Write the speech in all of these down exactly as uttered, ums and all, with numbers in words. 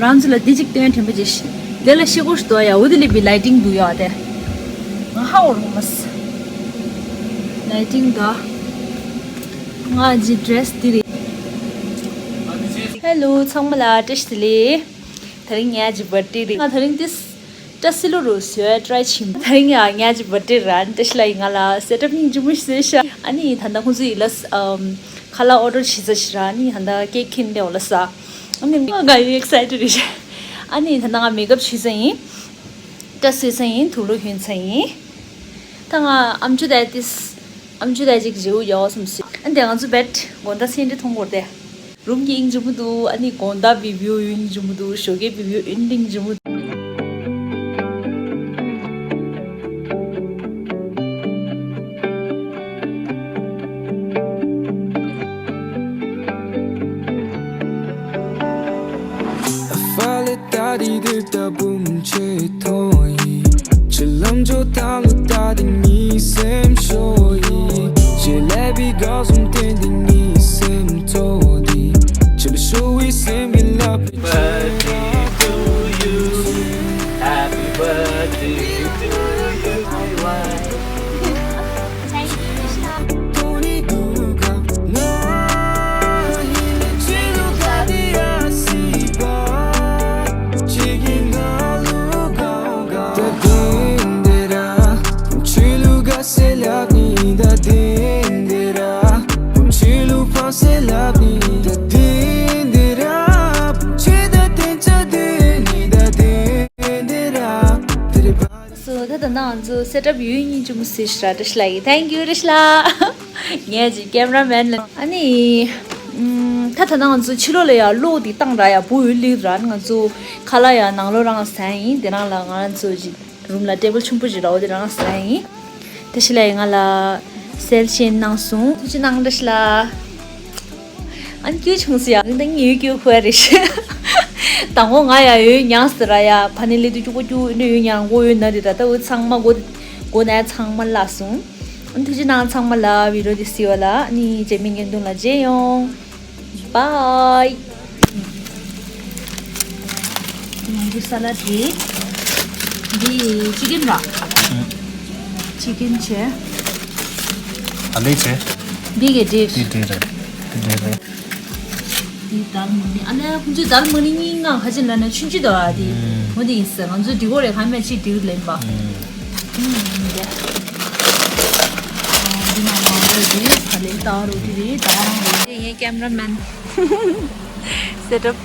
རང་ཚོ་ལ་འདི་གཅིག་སྟོན་དྲན་པ་ཅིག་དེ་ལ་ཤི་ཁོ་ཞིག་འདུག་ཡ། འོ་དེ་ལས་པའི་ལའི་ཊིང་འདུག་ཡ་དེ། ང་ཧ་འོར་མ་སི། ལའི་ཊིང་ད། ང་ཇི་ཌི་རེ་སི་འདི་རེད། ཧེ་ལོ་ཚང་མ་ལ་བཀྲ་ཤིས་བདེ་ལེགས། དེ་རིང་ངའི་ཇི་བར་ཐི་ཌེ་རེད། ང་དེ་རིང་ཏིས་བཀྲ་སི་ལོ་རུ་བཟོས་ཊི་རའི་བྱིན། དེ་རིང་ཡ་ངའི་ཇི་བར་ཐི་ཌེ་ར་བཀྲ་ཤིས་ལགས་ཡིས་ང་ལ་སེ་ཊབ་སྙིང་རྗེ་མོ་ཞིག་བཟོས་ཤག་ཨ་ནི་ད་ལྟ་ཁོང་ཚོ་ཡིས་ལ་ཁ་ལག་ཨོ་ཌར་བྱེད་ས་ཞིག་ར། ཨ་ནི་ད་ལྟ་ཀེག་ཁྱེར་འདེ་འོ་ལ་ས། ཨ་ནི་ང་ཡི་ཨེག་སའི་ཊེཌ་རེད་ཤག་ཨ་ནི་ད་ལྟ་ང་མེག་ཨབ་བྱེད་ས་ཡིན། བཀྲ་བཟོས་ས་ཡིན། དུག་ལོག་གྱོན་ས་ཡིན། ད་ང་ཨམ་ཅོག་དེ་ཏིས། ཨམ་ཅོག་དེ་ཅིག་བརྗེ་པོ་ཡག་བསམ་སོང་། ཨ་ནི་དེ་ང་ཚོ་བེད་དགོང་དག་སེ་ཊི་མཐོང་གོ་དེ། རུམ་གྱི་ཨིན་ཇི་མོ་འདུག་ཨ་ནི་དགོང་དག་བི་བིའུ་ཨིན་ཇི་མོ་འདུག་ཞོགས་ཀའི་བི་བིའུ་ཨིན་ཏིང་ཇི་མོ་འདུག་ཨ་ཕ་ལེ་ད་དི་དི་ད་བུམ་ཆེ་ཐོ་ཡི། ཆུ་ལམ་ཇོ་ད་ལུ་ད་དི་ནི་སེམས་ཤོ་ཡི། ཇེ་ལེ་བི་ག་ཟུམ་ཏན་དི་ནི་སེམས་ཐོ་དི། ཆུ་ལུ་ཤོ་བི་སེམས་བི་ལ་བི། Birthday to you. Happy birthday to you. སོ་ད་ད་ང་ཚོ་སེ་ཊབ་ཡོད་ཉིན་ཅུང་སེ་ཤ་ར་བཀྲ་ཤིས་ལགས་ཡིས། Thank you བཀྲ་ཤིས་ལགས། ངས་ཅིག་ཀེམ་ར་མེན་ལ། ཨ་ནི། ད་ད་ང་ཚོ་ཕྱི་ལོགས་ལ་ཡ་གློག་འདི་བཏང་ར་ཡ་བུ་ཡོད་ལིག་ར། ང་ཚོ་ཁ་ལག་ཡ་ནང་ལོགས་རང་ཟ་ཡིན། དེ་རང་ལ་ང་ཚོ་ཅིག་རུམ་ལ་ཊེ་བལ་ཆུང་པོ་ཅིག་ར་འོ་དེ་རང་ཟ་ཡིན། བཀྲ་ཤིས་ལགས་ཡིས་ང་ལ་སེལ་ཤེན་གནང་སོང་། ཐུགས་རྗེ་གནང་བཀྲ་ཤིས་ལགས། ཨ་ནི་སྐྱུར་བྱུང་སི་ཡ། ཨ་ནི་ད་ངས་ཡོད་སྐྱུར་ཁོ་ཡ་རེད་ཤི། དང་པོ་ང་ཡ་ཡོད་མྱངས་སི་ར་ཡ། ཕ་ནི་ལི་དུ་སྐྱུ་གོ་སྐྱུ་ཨ་ནི་ཡོད་མྱངས་གོ་ཡོད་ན་རི་ར། ད་འུ་ཚང་མ་གོ་གོ་ན་ཚང་མ་ལ་སོང་། ཨ་ནི་ཐུགས་རྗེ་གནང་ཚང་མ་ལ། བི་ཌི་ཡོ་འདི་སི་བ་ལ། ཨ་ནི་རྗེས་མའི་བརྙན་ཐུང་ལ་མཇལ་ཡོང་། Bye། ང་ཚོ་ས་ལ་དེ། འདི་ཅི་ཀན་ར། ཅི་ཀན་བྱས། ཨ་ལེ་བྱས། འདི་གི་འདི། འདི་འདྲ་རེད། འདི་འདྲ་རེད། འདི་དལ་མོ་ནི་ཨ་ལེ་ཁོང་ཚོའི་དལ་མོ་ནི་གཉིས་ང་ཁ་ཆེ་ལ་ན་ཆུན་ཆུ་དོ་ཨ་དེ། འོ་དེ་ཡིན་ས། ང་ཚོ་འདི་གོ་རེ་ཁ་མེད་ཅིག་འདི་ལེན་པ། འདི་ནང་མ་རེད་དེ། ད་ལེ་ད་རོ་དེ་རེད། ད་རང་རེད། ངའི་ཀེམ་ར་མེན། སེ་ཊབ་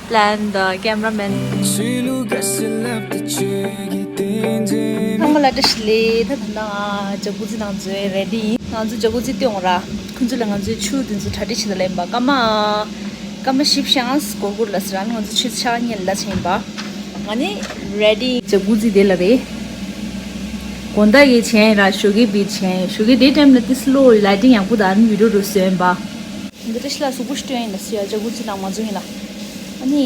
པི་ལན་དང་ཀེམ་ར་མེན། ཚང་མ་ལ་བཀྲ་ཤིས་བདེ་ལེགས། ད་ད་ང་ཇ་ཀུ་ཛི་ནང་འཛུལ་རེ་ཌི་ཡིན། ང་ཚོ་ཇ་ཀུ་ཛི་སྟོན་ར། ཁོང་ཚོ་ལ་ང་ཚོའི་ཆུ་དེ་ཚོ་གྲ་སྒྲིག་བྱེད་ད་ལེན་པ། སྐར་མ་སྐར་མ་བཞི་བཅུ་སྐོར་སྐོར་ལ་ཟེར་ར། ང་ཚོ་ཆུ་ཆག་ཉེ་ལ་ཕྱིན་པ། ང་ནི་རེ་ཌི་ཇ་ཀུ་ཛི་དེ་ལ་རེད། དགོང་དག་གི་བྱས་ར་ཞོགས་ཀའི་བི་བྱས། ཞོགས་ཀའི་དེ་ཊེམ་ལ་ཏིས་ལོ་ལའི་ཊིང་ཡག་པོ་དང་བི་ཌི་ཡོ་རུ་བཟོས་པ། འདི་འདྲ་ཞིག་ལ་གཟུགས་པོ་ཞིག་སྟོན་ཡིན་ལ་སི་ཡ་ཇ་ཀུ་ཛི་ནང་མ་འཛུལ་ཡིན་ལ། ཨ་ནི།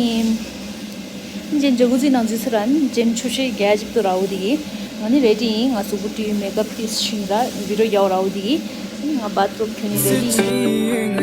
ཨིན་ཇན་ཇ་ཀུ་ཛི་ནང་འཛུལ་ཚར་ར། ཨིན་ཇན་ཆུ་ཤེལ་རྒྱ་ཇིབ་ཏུ་ར་འོ་དེ་གི། ང་ནི་རེ་ཌི་ཡིན། ང་གཟུགས་པོ་བཀྲུས། མེག་ཨབ་ཏིས་ཤིང་ར་བི་ཌི་ཡོ་རྒྱག་ར་འོ་དེ་གི། ཨ་ནི་ང་བཱཐ་རུམ་ཁྱོད་ནི་རེ་ཌི་ཡིན།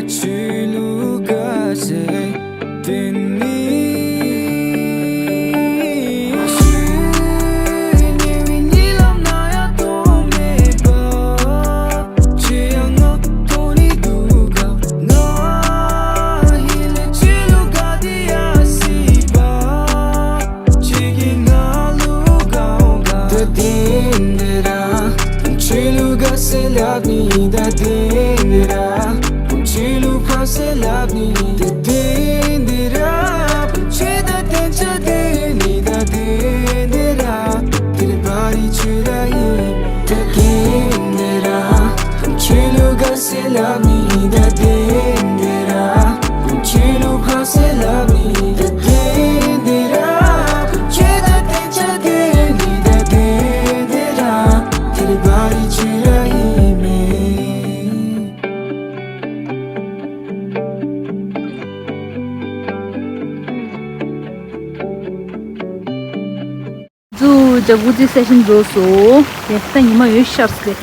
ཚོ་ཇ་ཀུ་ཛི་སེ་ཤན་རྫོགས་སོང་། དེ་ད་ཉི་མ་ཡོད་ཤར་སོང་།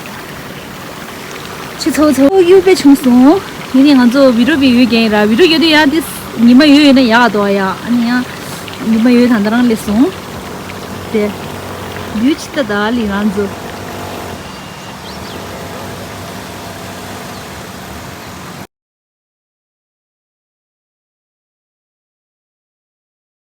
ཆུ་ཚོད་ཚོད་གཡུག་པས་བྱུང་སོང་། ཡིན་ནའི་ང་ཚོ་བི་ཌི་ཡོ་བི་ཡོད་ཀྱང་ར། བི་ཌི་ཡོ་རྒྱག་དུས་ཡང་དེ་ཉི་མ་ཡོད་ཡོད་ན་ཡག་འདུག་ཡ། ཨ་ནི་ཡང་ ཉི་མ་ཡོད་ད་ལྟ་རང་སླེབས་སོང་། དེ་བིའུ་ཅིག་ལྟ་ད་ལི་ང་ཚོ།